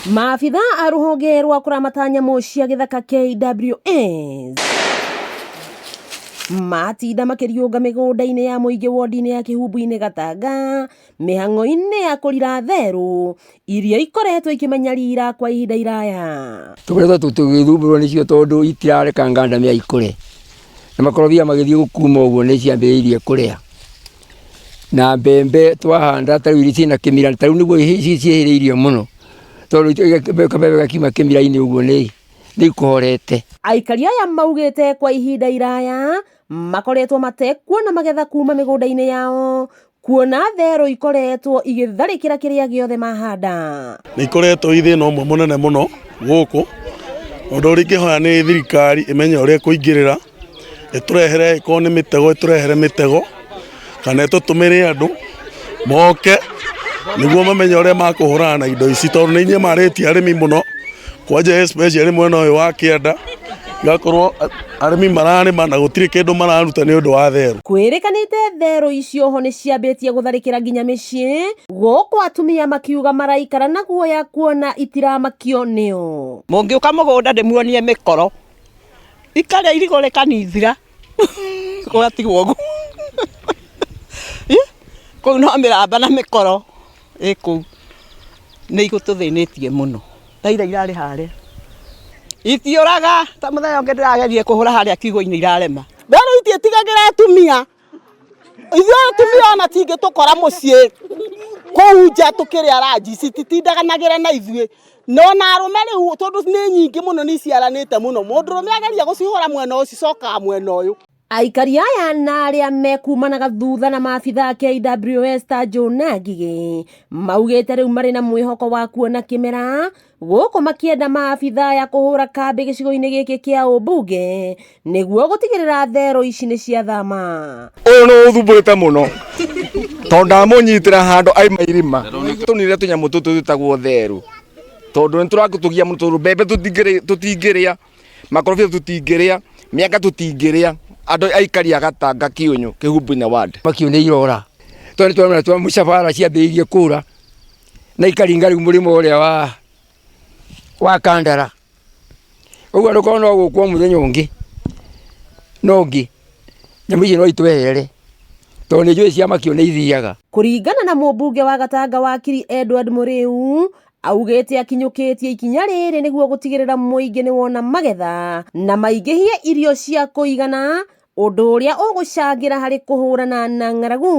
Maabitha a rũhonge rwa kũramata nyamũ cia gĩthaka KWS matinda makĩriũnga mĩgũnda-inĩ ya mũingĩ wodi-inĩ ya Kĩhumbu-inĩ Gatanga mĩhang'o-inĩ ya kũrira therũ iria ikoretwo ikĩmanyarira kwa ihinda iraya. Tũkoretwo tũgĩthumbũrwo nĩcio tondũ itirareka ngandamia ikũre na makorobia magĩthiĩ gũkuma ũguo nĩ ciambĩrĩirie kũrĩa na mbembe twahanda ta rĩu iria ciĩna kĩmira ta rĩu nĩguo ciĩhĩrĩirie mũno tondũ kabebe gakiuma kĩmira-inĩ ũguo nĩ ikũhorete. Aikari aya maugĩte kwa ihinda iraya makoretwo matekuona magetha kuma mĩgũnda-inĩ yao kuona therũ ikoretwo igĩtharĩkĩra kĩrĩa gĩothe mahanda. Nĩ ikoretwo i thĩna ũmwe mũnene mũno gũkũ. Ũndũ ũrĩa ingĩhoya nĩ thirikari ĩmenye ũrĩa ĩkũingĩrĩra, ĩtũrehere ĩkorwo nĩ mĩtego ĩtũrehere mĩtego, kana ĩtũtũmĩre andũ moke nĩguo mamenye ũrĩa makũhũrana na indo ici, tondũ nĩ inyamarĩtie arĩmi mũno, kwanja especially mwena ũyũ wa kĩanda, igakorwo arĩmi mararĩma na gũtirĩ kĩndũ mararuta nĩ ũndũ wa therũ. Kwĩrĩkanĩte therũ icio oho nĩ ciambĩtie gũtharĩkĩra nginya mĩciĩ, gũkũ atumia makiuga maraikara na guoya kuona itiramakio nĩo. Mũngĩũka mũgũnda ndĩmuonie mĩkoro ikarĩa irigũ rĩkanithira gũgatigwo ũguo. Kũu no mĩramba na mĩkoro ĩ kũu nĩ igũtũthĩnĩtie mũno. Ta ira irarĩ harĩa itiũraga ta mũthenya ũngĩ ndĩrageria kũhũra harĩa kiugũ-inĩ irarema. Therũ itiĩtigagĩra atumia ithuĩ atumia ona tingĩtũkora mũciĩ kũu nja tũkĩrĩa ranji cititindanagĩra na ithuĩ no na arũme rĩu tondũ nĩ nyingĩ mũno nĩ iciaranĩte mũno mũndũrũme ageria gũcihũra mwena ũcio cicokaga mwena ũyũ. Aikari aya na arĩa mekumanaga thutha na maabitha KWS ta Jonah Ngigĩ maugĩte rĩu marĩ na mwĩhoko wa kuona kĩmera gũkũ makĩenda maabitha aya kũhũra kambĩ gĩcigo-inĩ gĩkĩ kĩa ũmbunge nĩguo gũtigĩrĩra therũ ici nĩ ciathama. Ũyũ nĩ ũthumbũrĩte mũno tondũ ndamũnyitĩra handũ aima irima tũnire tũnyamũ tũtũ twĩtagwo therũ tondũ nĩ tũratũgia mũno tondũ mbembe tũtingĩrĩa makorobia tũtingĩrĩa mĩanga tũtingĩrĩa andũ aikari a Gatanga Kĩũnyũ Kĩhumbu-inĩ ward. Makiũ nĩ irora tondũ nĩ tũrona twa mũcabara ciambĩrĩirie kũra na ikaringa rĩu mũrĩmo ũrĩa wa wa Kandara ũguo andũ no gũkwo mũthenya ũngĩ no ũngĩ nyamũ icio no itweherere tondũ nĩ njũĩ cia makiũ nĩ ithiaga. Kũringana na mũmbunge wa Gatanga wakiri Edward Mũrĩu augĩte akinyũkĩtie ikinya rĩrĩ nĩguo gũtigĩrĩra mũingĩ nĩ wona magetha na maingĩhie irio cia kũigana ũndũ ũrĩa ũgũcangĩra harĩ kũhũrana na ng'aragu.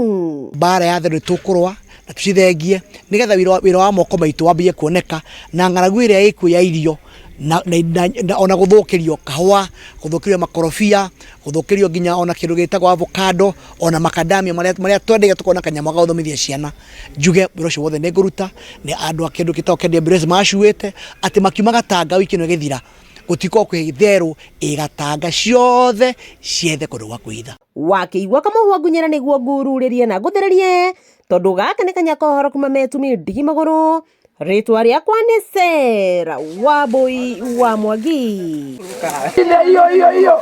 Mbara ya therũ nĩtũkũrũa na tũcithengie nĩgetha wĩra wa moko maitũ wambie kuoneka na ng'aragu ĩrĩa ĩkuo ya irio na, na, na, na ona gũthũkĩrio kahũa, gũthũkĩrio makorobia, gũthũkĩrio nginya ona kĩndũ gĩtagwo avocado, ona macadamia marĩa marĩa twendagia tũkona kanyamũ ga gũthomithia ciana. Njuge wĩra ũcio wothe nĩ ngũruta nĩ andũ a kĩndũ gĩtagwo KWS macuĩte atĩ makiuma Gatanga wiki ĩno ĩgĩthira gũtikorwo kwĩ therũ ĩ Gatanga ciothe ciethe kũndũ gwa kwĩhitha. Wakĩigua kamũhwa ngunyĩra nĩguo ngururĩrie na ngũthĩrĩrie tondũ gaka nĩ kanya kohoro kuma metumi ndigi magũrũ. Rĩtwa rĩakwa nĩ Sarah Wambui wa Mwangi. Iyo iyo iyo.